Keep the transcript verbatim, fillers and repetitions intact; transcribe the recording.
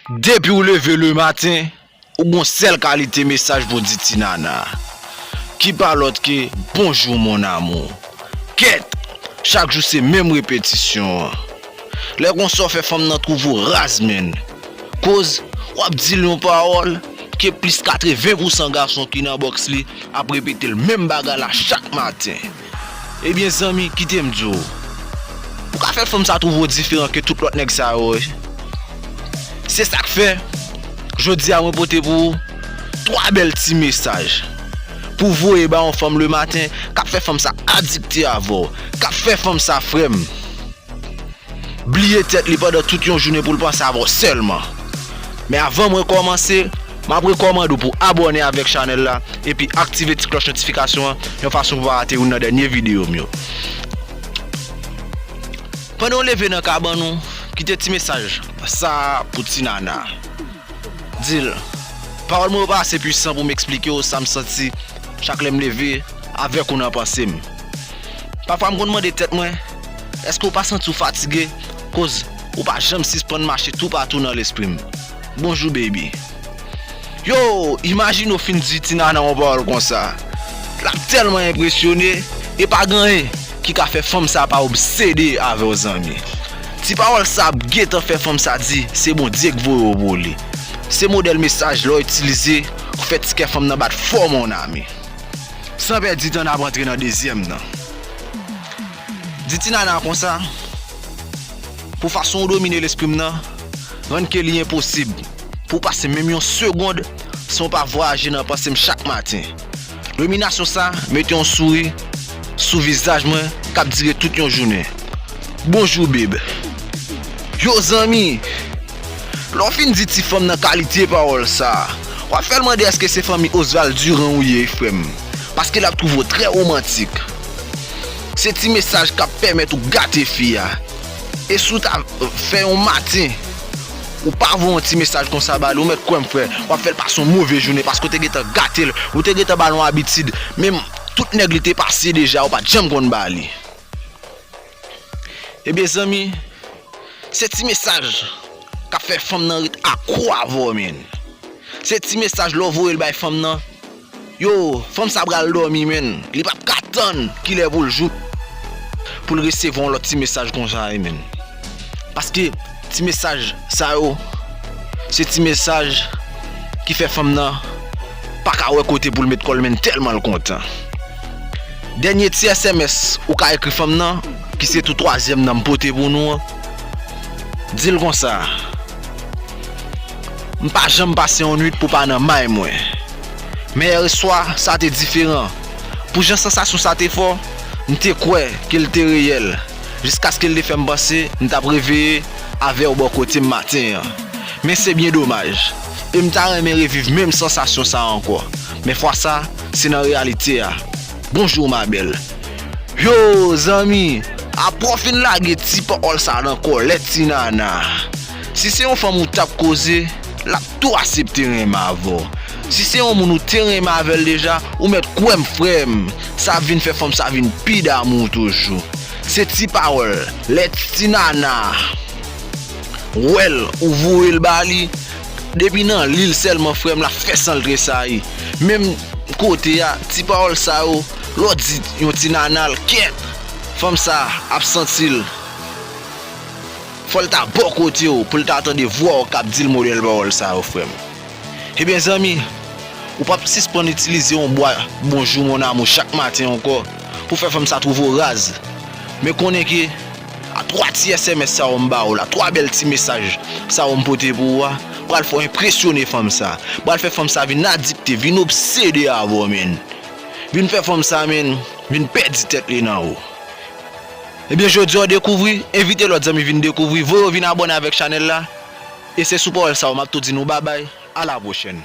Depi w leve lematen, ou gon sèl kalite mesaj pou di ti nana, ki pa lòt ke bonjou mon amour. Kèt, chak jou se menm repetisyon an. Lè konsa w fè fanm nan twouve w raz, menn. Koz, w ap di l yon pawòl ke plis katreven pousan gason ki nan bòks li ap repete l menm bagay la chak maten. Ebyen, zanmi, kite m di w, ou ka fè fanm sa twouve w diferan ke tout lòt nèg sa yo, wi. Se sa k fè, jodi a, mwen pote pou ou twa bèl ti mesaj pou voye ba yon fanm lematen k ap fè fanm sa adikte avè w, k ap fè fanm sa, frè m, bliye tèt li pandan tout yon jounen pou l panse avè w sèlman. Men avan mwen kòmanse, m ap rekòmande w pou abòne avèk chanèl la epi aktive ti klòch notifikasyon an yon fason pou w pa rate youn nan dènye videyo m yo. Pandan w leve nan kabann ou, kite ti mesaj sa a pou ti nana. Di l, pawòl mwen yo pa ase pwisan pou m eksplike w sa m santi chak lè m leve avèk ou nan panse m. Pafwa m konn mande tèt mwen, èske w pa santi w fatige? Koz ou pa janm sispann mache toupatou nan lespri m. Bonjou, baby. Yo, imajine w fin di ti nana yon pawòl konsa. L ap tèlman enpresyone, e pa gen anyen ki ka fè fanm sa pa obsede avè w, zanmi. Ti pawòl sa ap gentan fè fanm sa di se Bondye k voye w pou li. Se modèl mesaj lè w itilize pou fè ti kè fanm nan bat fò, mon ami. San pèdi tan, n ap antre nan dezyèm nan. Di ti nana konsa, pou fason w domine lespri m nan, rann ke li enposib pou w pase menm yon segonn san w pa vwayaje nan panse m chak maten. Dominasyon sa mete yon souri sou vizaj mwen k ap dire tout yon jounen. Bonjou, babe. Yo, zanmi, lè w fin di ti fanm nan kalite pawòl sa a, w ap fè l mande èske se fanmi Oswald Durand ou ye, frè m, paske l ap twouve w trè womantik. Se ti mesaj k ap pèmèt ou gate fi a. E si w ta fè yon maten, ou pa voye yon ti mesaj konsa ba li, ou mèt kwè m, frè, w ap fè l pase yon move jounen paske w te gentan gate l, ou te gentan ba l yon abitid, menm tout nèg li te pase deja, ou pa t janm konn ba li. Ebyen, zanmi, se ti mesaj k ap fè fanm nan ret akwo avè w, menn. Se ti mesaj lè w voye l bay fanm nan, yo, fanm sa pral dòmi, menn. Li p ap ka tann kilè pou l jou pou l resevwa yon lòt ti mesaj konsa, wi, menn. Paske ti mesaj sa yo, se ti mesaj ki fè fanm nan pa ka wè kote pou l met kò l, menn, tèlman l kontan. Dènye ti S M S ou ka ekri fanm nan, ki se tou twazyèm nan m pote pou nou an, di l konsa, m pa janm pase yon nuit pou pa nan may mwen. Men yèswa, sa te diferan. Pou jan sansasyon sa te fò, m te kwè ke l te reyèl, jiskaske l te fè m panse m t ap reveye avè w bò kote m maten an. Men se byen domaj. E m ta renmen reviv menm sansasyon sa a ankò. Men fwa sa, se nan reyalite a. Bonjou, ma bèl. Yo, zanmi, apre w fin lage ti pawòl sa nan kòlèt ti nana, si se yon fanm ou t ap koze, l ap tou aksepte renmen avè w. Si se yon moun ou te renmen avè l deja, ou mèt kwè m, frè m, sa ap vin fè fanm sa vin pi damou w toujou. Se ti pawòl, lè ti nana wè l, ou voye l ba li, depi nan li l sèlman, frè m, l ap fè san l tresayi. Menm kote a, ti pawòl sa yo, lè w di yon ti nana l, kèt, fanm sa ap santi l. Fò l ta bò kote w pou l ta tande vwa w k ap di l modèl pawòl sa yo, frè m. Ebyen, zanmi, ou p ap sispann itilize yon bwa bonjou mon amour chak maten ankò pou fè fanm sa twouve w raz. Men konnen ke a twa ti S M S sa yo m ba w la, twa bèl ti mesaj sa yo m pote pou ou a, pral fè w enpresyone fanm sa, pral fè fanm sa vin adikte, vin obsede avè w, menn. Vin fè fanm sa, menn, vin pèdi tèt li nan ou. Ebyen, jodi a w dekouvri, envite lòt zanmi vin dekouvri, voye yo vin abòne avèk chanèl la. E se sou pawòl sa yo m ap tou di nou babay, a la pwochèn.